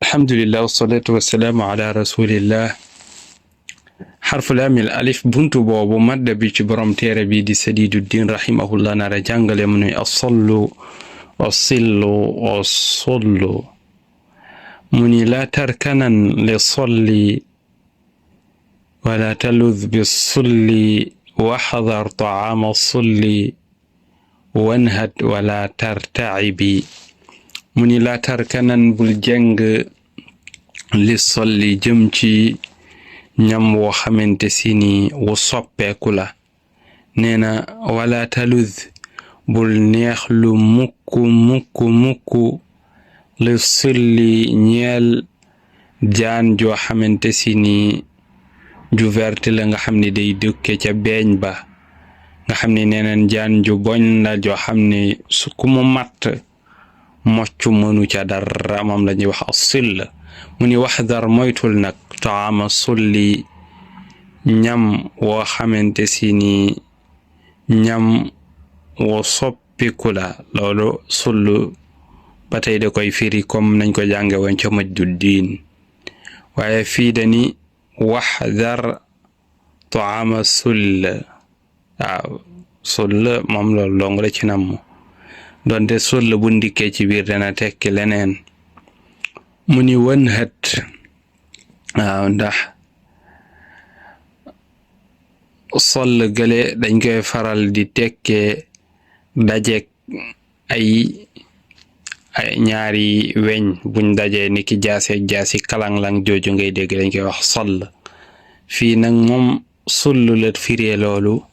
alhamdulillah wassalatu wassalamu ala rasulillah xarfu laamil alif buntu boobu madda bi ci borom téere bi di Sadiduddin rahimahullah nara jàngale mu nuy asollu wasillu wasollu mu ni laa tarkanan li solli wala taluz bi sulli waxdar taama sulli wanhat wala tartaibi mu ni laa tarkanan bul jeng li solli jëm ci ñam woo xamante si ni wu soppeeku la nee na wala taluz bul neex lu mukk li sulli ñeel jaan joo xamante si ni ju verte la nga xam ne day dëkke ca beeñ ba nga xam ne nee na jaan ju boñ la joo xam ne su ku mu matt moccu mënu ca dara moom la ñuy wax as-sill mu ni waxdar moytul nag taama sulli ñam woo xamante si ni ñam woo soppiku la loolu sullu ba tey da koy firi comme nañ ko jànge woon ca Majduddin waaye fii dani waxdar taama sull waaw sull moom loolu dong la ci namm donte sull bu ndikkee ci biir dana tekki leneen mu ni wanhat waaw ndax soll gële dañ koy faral di tekkee dajeek ay ñaari weñ buñ dajee ni ki jaasi kalang-lang jooju ngay dégg dañ koy wax soll fii nag moom sull la firee loolu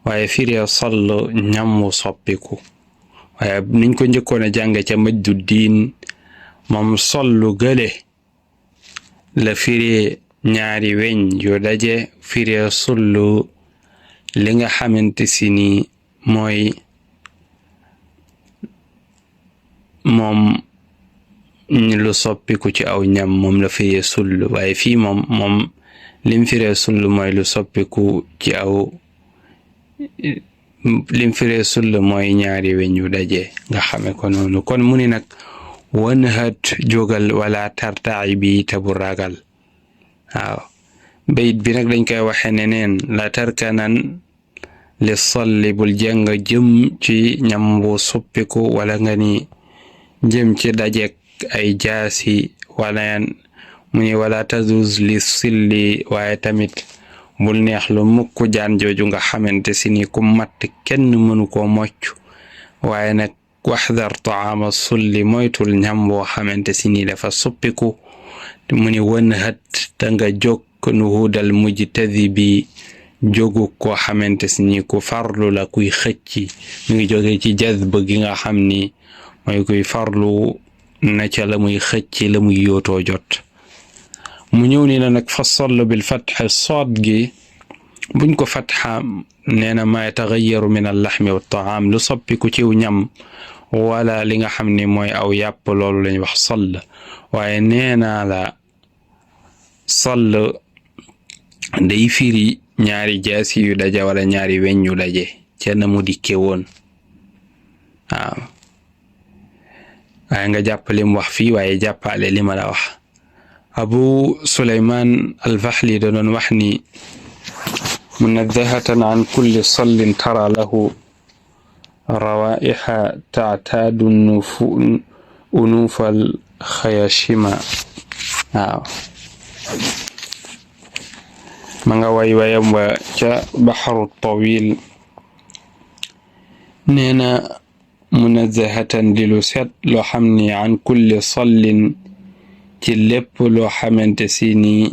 waaye firee soll ñamu soppiku waaye niñ ko njëkkoon a jànge ca Majduddin moom sollu gële la firee ñaari weñ yu daje firee sullu li nga xamante si ni mooy moom lu soppiku ci aw ñam moom la firee sullu waaye fii moom lim firee sullu mooy lu soppiku ci aw lim firee sullu mooy ñaari weñ yu daje nga xame ko noonu kon mu ni nag wanhat jógal wala tartaay bi te bu ragal waaw bayit bi nag dañ koy waxe neneen la tarkanan li solli bul jeng jëm ci ñam bu soppiku wala nga ni jëm ci dajek ay jaasi wala mu ni wala tazuz li silli waaye tamit bul neex lu mukk jaan jooju nga xamante si ni ku matt kenn mënu koo mocc waaye nag waxdar taama sulli moytul ñam boo xamante si ni dafa soppiku mu ni wanhat ta nga jóg nuhudal mujtadibi jógu koo xamante si ni ku farlu la kuy xëcci mu ngi jóge ci jazb gi nga xam ni mooy kuy farlu na ca la muy xëcci la muy yootoo jot mu ñëw ni na nag fa soll bil fatx sood gi buñ ko fatxa nee na ma yataxayaru min allaxmi wa taam lu soppiku ciw ñam wala li nga xam ni mooy aw yàpp loolu lañ wax soll waaye nee naa la soll day firi ñaari jaasi yu daje wala ñaari weñ yu daje ca na mu dikke woon waaw waaye nga jàpp lim wax fii waaye jàppale li ma la wax Abu Suleymaan al-Faxli da doon wax ni munazzahatan an kulli sollin tara lahu rawaiha taataadu unuufal xayashima waaw ma nga wayam wa ca baxaru tawil nee na munazzahatan di lu set loo xam ni an kulli sollin ci lépp loo xamante si ni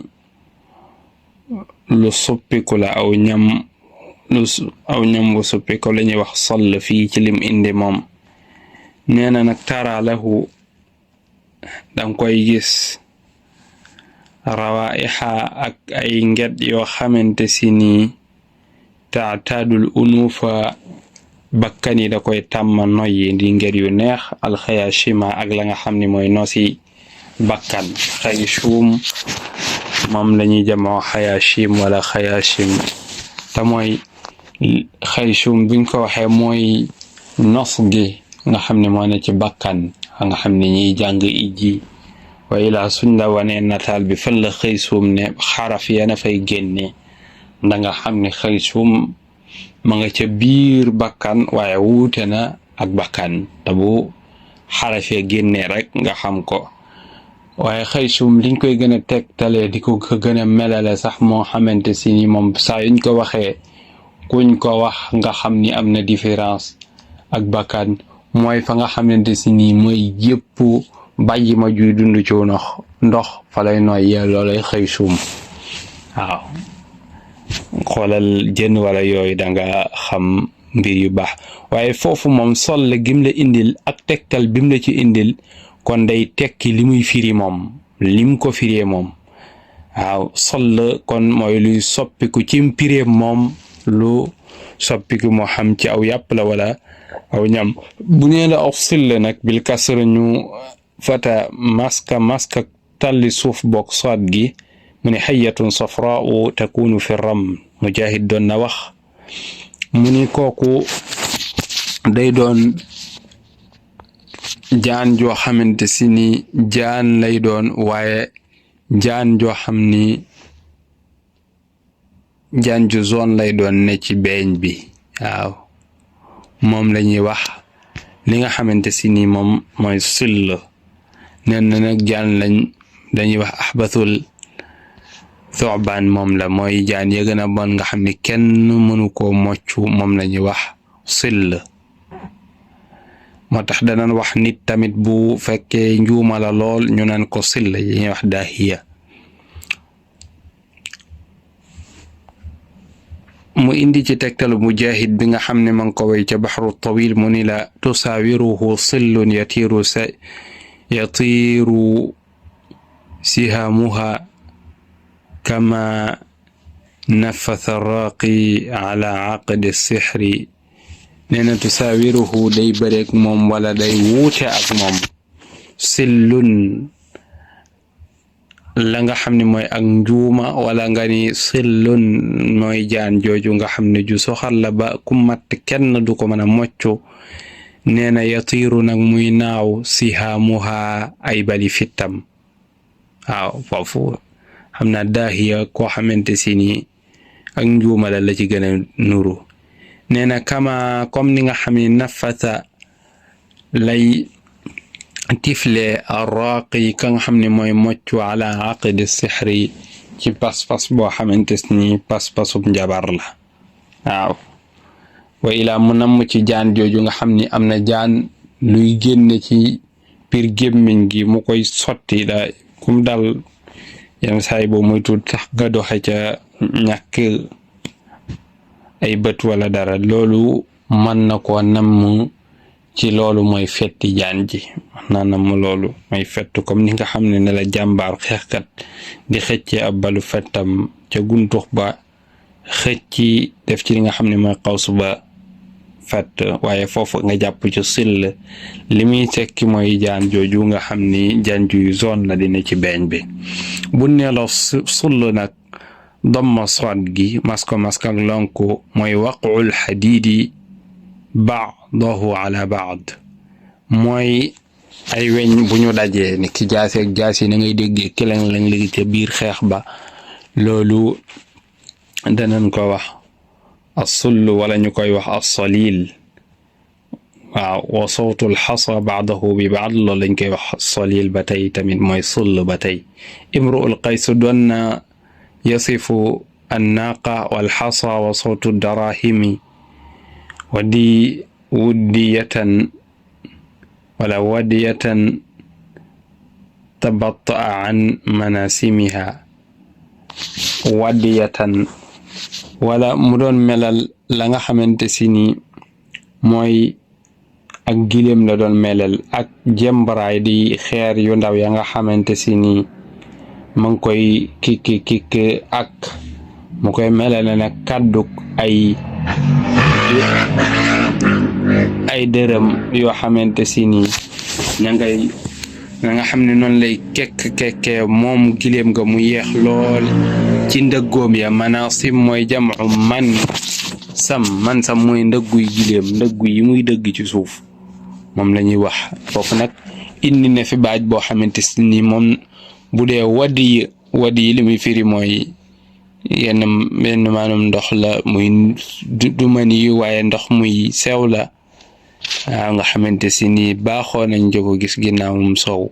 lu suppiku la aw ñam bu suppiku la ñuy wax soll fii ci lim indi moom nee na nag tara lahu danga koy gis rawaiha ak ay nget yoo xamante si ni taataadul unuufa bakkan yi da koy tàmma noyyi di nget yu neex alxayashima ak la nga xam ni mooy noosi bakkan xayshum moom lañuy jamoo xayashim wala xayashim te mooy xayshum buñ ko waxee mooy nos gi nga xam ne moo ne ci bakkan nga xam ne ñiy jàng ijji wa ilaa suñ la wanee nataal bi fan la xëy suum ne xaraf ya na fay génne danga xam ne xëy suum ma nga ca biir bakkan waaye wuute na ak bakkan te bu xaraf ya génnee rek nga xam ko. waaye xëy suum liñ koy gën a tegtalee di ko gën a melale sax moo xamante si ni moom saa yuñ ko waxee kuñ ko wax nga xam ni am na différence ak bakkan mooy fa nga xamante si ni mooy yëpp bàyyi ma juy dund ci ndox fa lay noyyee loolay xëy suum. waaw xoolal jën wala yooyu danga xam mbir yu baax waaye foofu moom sol la gim la indil ak tegtal bim la ci indil kon day tekki li muy firi moom lim ko firee moom. waaw sol la kon mooy luy soppiku ci mpireem moom lu soppiku moo xam ci aw yàpp la wala aw ñam. bu nee la sil la nag bil kasra ñu fata maska talli suuf bokk soit gi mu ne xayatun safraau takunu fi ram Mujaahid doon na wax mu ni kooku day doon jaan joo xamante si ni jaan lay doon waaye jaan joo xam ni jaan ju zone lay doon ne ci beeñ bi. waaw moom la ñuy wax li nga xamante si ni moom mooy sill. nen na nag jaan dañuy wax axbatul thu'baan moom la mooy jaan ya gën a bon nga xam ni kenn mënu koo moccu moom la ñuy wax sill. moo tax danañ wax nit tamit bu fekkee njuuma la lool ñu naan ko sill yi ñuy wax daahiya. mu indi ci tegtalu Mujaahid bi nga xam ne ma ngi ko way ca baxru tawil mu ni la tusaawiruhu sillun yatiiru sihaamuha kama nafatha raaqi ala aqdi sixri. nee na tusaawiruhu day bëreeg moom wala day wuute ak moom sillun la nga xam ne mooy ak njuuma wala nga ni sillun mooy jaan jooju nga xam ne ju soxal la ba ku matt kenn du ko mën a moccu. nee na yatiiru nag muy naaw sihaamuha ay bali fittam. waaw foofu xam naa daahiya koo xamante si ni ak njuuma la ci gën a nuru. nee na kama comme ni nga xam ne nafata lay tifle arraqi ka nga xam ne mooy moccu ala aqdi sixri ci pas-pas boo xamante ni pas-pasub njabar la. waaw wa ilaa mu namm ci jaan jooju nga xam ni am na jaan luy génne ci biir gémmiñ gi mu koy sotti da kum dal yenn saay boo muy tuut tax nga doxe ca ñàkk ay bët wala dara loolu mën na koo namm ci loolu mooy fetti jaan ji mën naa namm loolu mooy fett comme ni nga xam ne la jàmbaar xeexkat di xëccee ab balu fettam ca guntux ba xëcci def ci li nga xam ne mooy xawsu ba fett waaye foofu nga jàpp ci sill li muy tekki mooy jaan jooju nga xam ni jaan ju zone la dina ci beeñ bi. bu neeloo sull nag damma soot gi masko ak lonku mooy waqul xadiidi ba'dahu ala ba'd mooy ay weñ bu ñu dajee ni ki jaasi ak jaasi na ngay déggee kileng lañ léegi ca biir xeex ba loolu danañ ko wax as-sull wala ñu koy wax as-salil. waaw wa sawtul xasa ba'dahu bi ba'd loolu lañ koy wax salil ba tey tamit mooy sull ba tey. imru'ul qays doon na yasifu annaaqa wal xasa wa sawtu darahimi wadiyatan tabatta'a an manasimiha. wadiyatan wala mu doon melal la nga xamante si ni mooy ak gileem la doon melal ak jembaraay di xeer yu ndaw ya nga xamante si ni ma ngi koy kikk ak mu koy melale nag kàdduk ay dërëm yoo xamante si ni ña nga xam ne noonu lay kekkee moom gileem nga mu yeex lool ci ndëggoom ya. manasim mooy jamu man sam mooy ndëgguy gileem ndëggu yi muy dëgg ci suuf moom la ñuy wax foofu nag indi na fi baaj boo xamante ni moom bu dee wadi yi li muy firi mooy yenn maanaam ndox la muy du mani yu waaye ndox muy sew la waaw nga xamante si ni baaxoo nañ ko gis ginnaawum sow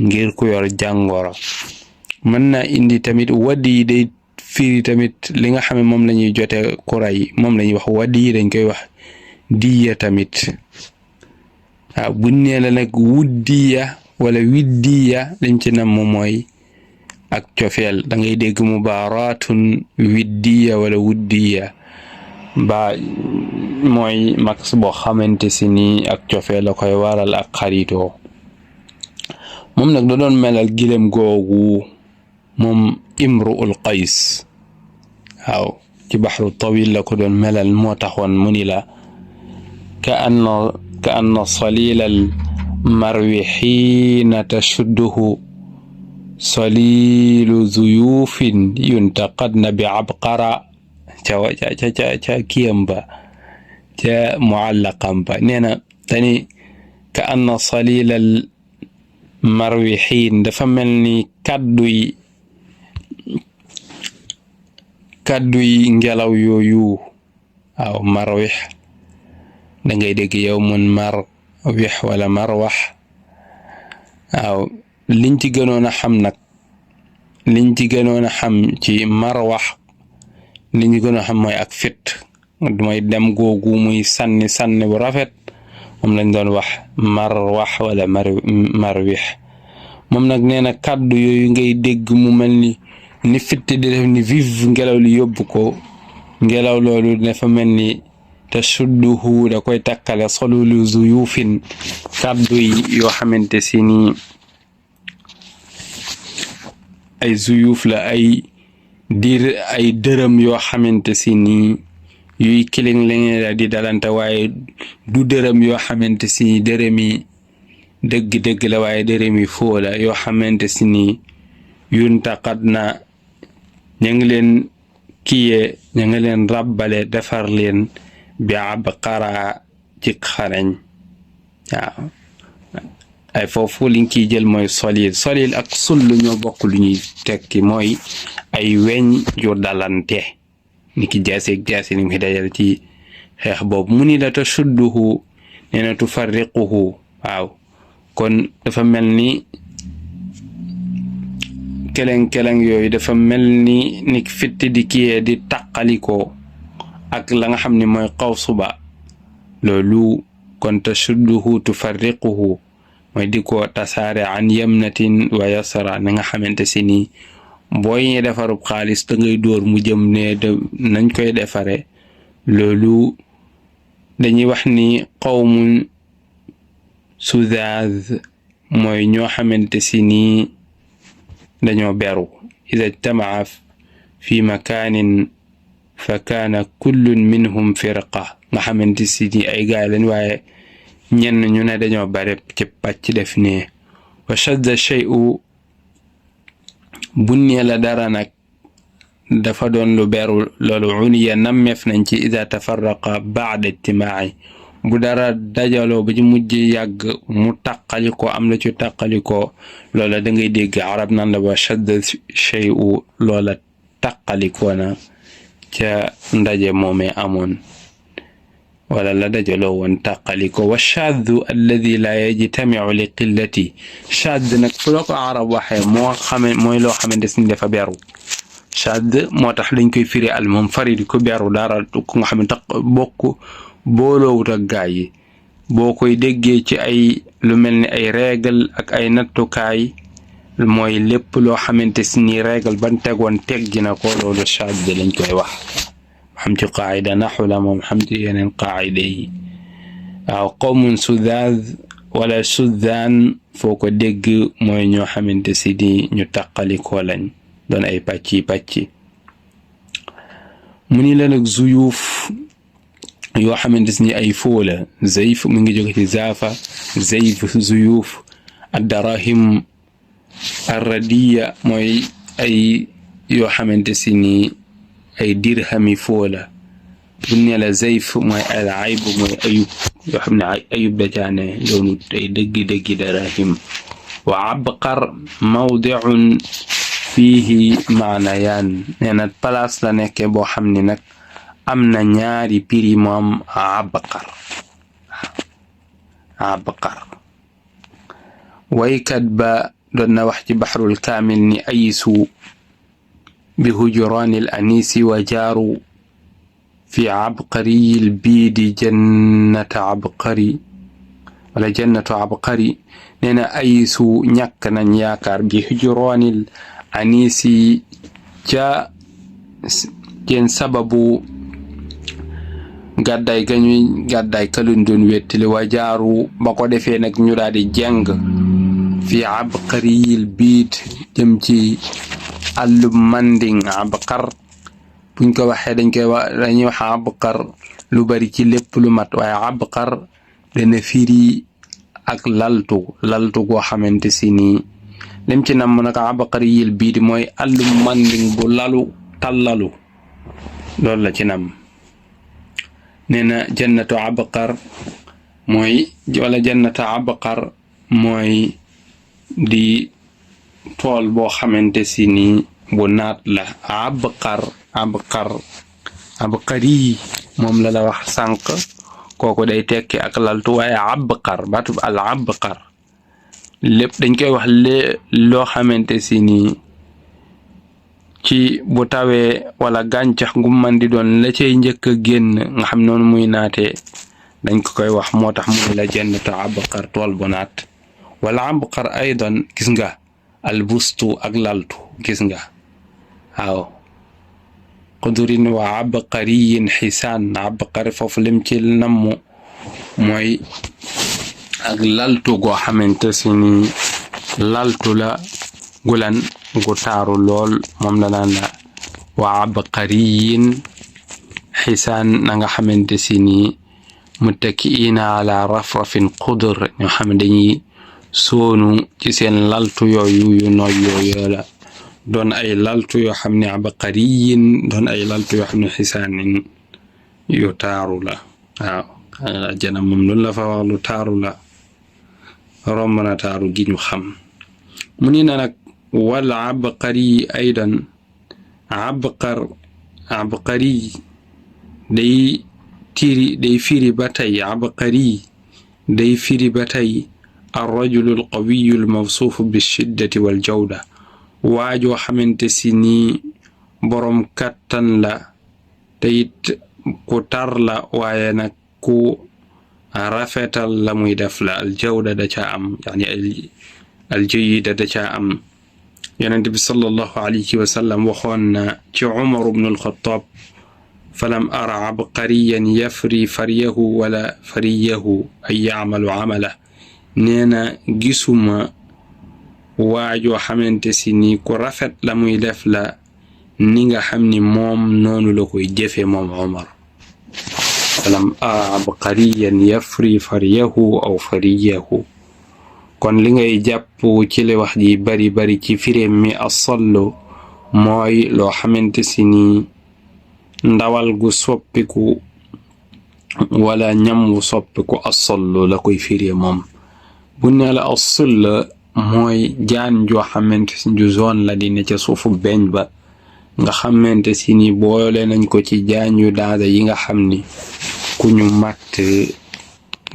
ngir ku yor jàngoro. mën naa indi tamit wadi yi day firi tamit li nga xam ne moom la ñuy jote kuray moom la ñuy wax wadi yi, dañ koy wax diya tamit. waaw buñ nee la nag wuddiya wala widdiya liñ ci nam mooy ak cofeel. da ngay dégg mubaaratun widdiya wala wuddiya ba mooy max boo xamante si ni ak cofeel la koy waral ak xaritoo. moom nag da doon melal gilem googu moom imru'ul qays. waaw ci baxru tawil la ko doon melal, moo taxoon mu ni la ka anna salilal marwi xiina tashudduhu salilu zuyufin yuntaqadna bi abqara ca kiyam ba ca muallaqam ba nee na tani ka anna salilal marwi xiin dafa mel ni kàdduy ngelaw yooyu. waaw marwix da ngay dégg yow mun marwix wala marwax. waaw liñ ci gënoon a xam ci marwax li ñu gën a xam mooy ak fit, mooy dem googu muy sànni bu rafet, moom lañ doon wax marwax wala marwix. moom nag nee na kàddu yooyu ngay dégg mu mel ni fitt di def ni vive ngelaw li yóbbu ko, ngelaw loolu dafa mel ni tashudduhu da koy takkale solulu zuyufin, kàddu yi yoo xamante si ni ay zuyuf la, ay dërëm yoo xamante si ni yuy kiling la di dalante, waaye du dërëm yoo xamante si ni dërëmi dëgg la, waaye dërëmi foo la yoo xamante si ni yuntaqad na ña ngi leen kiye, ña ngi leen ràbbale defar leen bi abqara ci xarañ. waaw ay foofu liñ kiy jël mooy solil ak sull ñoo bokk lu ñuy tekki, mooy ay weñ yu dalante ni ki jaasi ni mu dajal ci xeex boobu. mu ni la tashudduhu nee na tufarriquhu. waaw kon dafa mel ni keleng yooyu dafa mel ni fitti di kiyee di taqalikoo ak la nga xam ne mooy qawsu ba loolu. kon tashudduhu tufarriquhu mooy di ko tasaare an yamnatin wa yasra, na nga xamante si ni booy ñi defarub xaalis da ngay dóor mu jëm ne nañ koy defare. loolu dañuy wax ni qawmun sudaaz mooy ñoo xamante si ni dañoo beru. ida ijtamaca fi makaanin fa kaana kullun minhum firqa, nga xamante si ni ay gaay lañ waaye ñenn ñu ne dañoo bare ci pàcc def ne. wa shadda shay'u bu nee la dara nag dafa doon lu beru, loolu uniya nammeef nañ ci ida tafarraqa ba'da ijtimaa'i, bu dara dajaloo ba ci mujj yàgg mu taqaliko, am la ci taqaliko, loola da ngay dégg arab nan la wa shadda shay'u, loola taqalikoo na ca ndaje moomee amoon wala la dajaloo woon taqaliko. wa shaaddu alladi la yajtamiu li qillati, shadd nag fu la ko arab waxee mooy loo xamante ni dafa beru. shadd moo tax lañ koy firi al munfarid ku beru dara, ku nga xam ne booloowut ak gaa yi. boo koy déggee ci ay lu mel ni ay règle ak ay nattukaay, mooy lépp loo xamante ni règle ban tegoon teg ji na ko, loolu shadd lañ koy wax. xam ci qaayida naxu la moom, xam ci yeneen qaayida yi. waaw qawmun sudaaz wala sudaan foo ko dégg mooy ñoo xamante si ni ñu taqalikoo lañ, doon ay pàcci. mu ni la nag zuyuuf yoo xamante ni ay foo la. zayf mu ngi jóge ci zaafa, zayf zuyuuf. ad-darahim ar-radiya mooy ay yoo xamante si ni ay dirhami foo la. bu ne la zayf mooy al ayb mooy ayub yoo xam ne ayub da caane doonu tey dëggi darahim wa abqar mawdiun fiihi maanayaan nee na place la nekke boo xam ne nag am na ñaari piri moom abqar waykat ba doon na wax ci baxrul kaamil ni ayisu bi hujuraanil anisi wa jaaru fi abqariyil biidi jannatu abqari nee na ayisu ñàkk nañ yaakaar bi hujuraanil anisi ca seen sababu gàddaay ga ñuy gàddaay kalun doon wettali wa jaaru ba ko defee nag ñu daal di jeng fi abqariyil biid jëm ci àllum manding abqar buñ ko waxee dañuy wax abqar lu bari ci lépp lu mat waaye abqar dana firi ak laltu goo xamante si nii lim ci nam nag abqariyil biid mooy àllum manding bu tallalu loolu la ci nam nee na jannatu abqar mooy di tool boo xamante si ni bu naat la abqari moom la wax sànq kooku day tekki ak laltu waaye abqar baatub al abqar lépp dañ koy wax loo xamante si ni ci bu tawee wala gàncax gu man di doon la cay njëkk a génn nga xam noonu muy naatee dañ ko koy wax moo tax mu la jannatu abqar tool bu naat wala abqar aydan gis nga albustu ak laltu gis nga waaw qudurin wa abqariyin xisaan abqari foofu lim ci namm mooy ak laltu goo xamante si ni laltu la gulan gu taaru lool moom la naan la wa abqariyin xisaan na nga xamante si ni muttakiina ala rafrafin qudur ñoo xam dañuy soonu ci seen laltu yooyu yu nooy yooyu la doon ay laltu yoo xam ne abqariyin doon ay laltu yoo xam ne xisaanin yu taaru la waaw ajjana moom loolu la fa wax lu taaru la romb na taaru gi ñu xam mu ni na nag wal abqari aydan abqari day firi ba tey abqari day firi ba tey arrajulu alqawiyu almawsuufu bishiddati waljawda waajoo xamante si ni boroom kattan la te it ku tar la waaye nag ku rafetal la muy def la aljawda da caa am yani aljayida da caa am yonent bi sallallahu alayhi wa sallam waxoon na ci Umar ibn al-Khattab falam ara abqariyan yafri fariyahu wala fariyahu ay yacmalu camala nee na gisuma waajoo xamante si ni ku rafet la muy def la ni nga xam ni moom noonu la koy jëfe moom Umar falam ara abqariyan yafri fariyahu aw fariyahu kon li ngay jàpp ci li wax ji bari ci firéem mi asallu mooy loo xamante si ni ndawal gu soppiku wala ñam wu soppiku asallu la koy firee moom bu ne la asall mooy jaan joo xamante si ju zone la di ne ca suufu beñ ba nga xamante si ni boole nañ ko ci jaan yu daada yi nga xam ni ku ñu màtt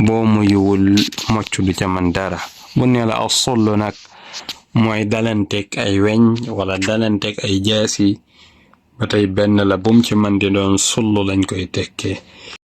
boo muyuwul mocc du ca man dara bu ne la asall nag mooy dalanteeg ay weñ wala dalanteeg ay jaasi ba tey benn la bum ci man di doon sull lañ koy tekkee